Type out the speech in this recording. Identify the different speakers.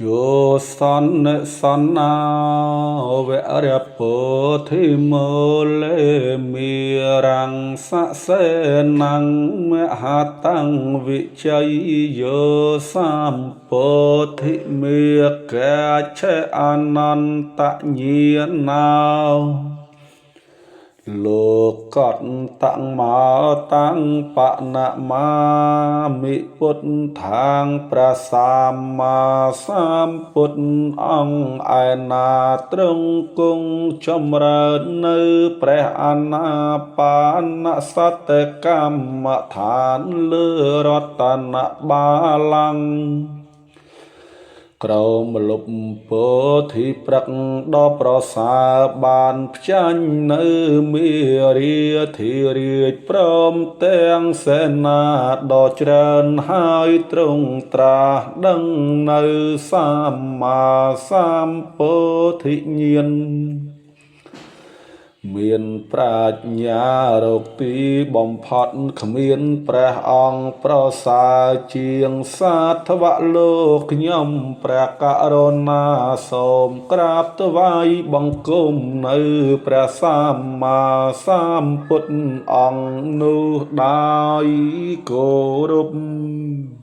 Speaker 1: យោសន្និសន្នាវរពោធិមូលេមិរាំងសសេនំមហតាំងវិជ័យយោសម្ពោធិមេកាឆេអនន្តញាណោ លោកតតមកតាំងបណមាមិពុទ្ធាងព្រះសម្មាសម្ពុទ្ធអង្គឯណាទ្រង់គង់ចម្រើននៅព្រះអានាបានសតិកម្មដ្ឋានលើរតនបាលង្គ ក្រោមលុបពោធិព្រឹកដ៏ប្រសើរបានផ្ចាញ់នៅមេរាធិរាជព្រមទាំងសេនាដ៏ច្រើនហើយទ្រង់ត្រាស់ដឹងនៅសម្មាសម្ពោធិញ្ញាណ មានប្រាជ្ញារកទីបំផុតគ្មានព្រះអង្គប្រសើរជាងសាធវលោកខ្ញុំព្រះករុណាសូមក្រាបថ្វាយបង្គំនៅព្រះសម្មាសម្ពុទ្ធអង្គនោះដោយគោរព។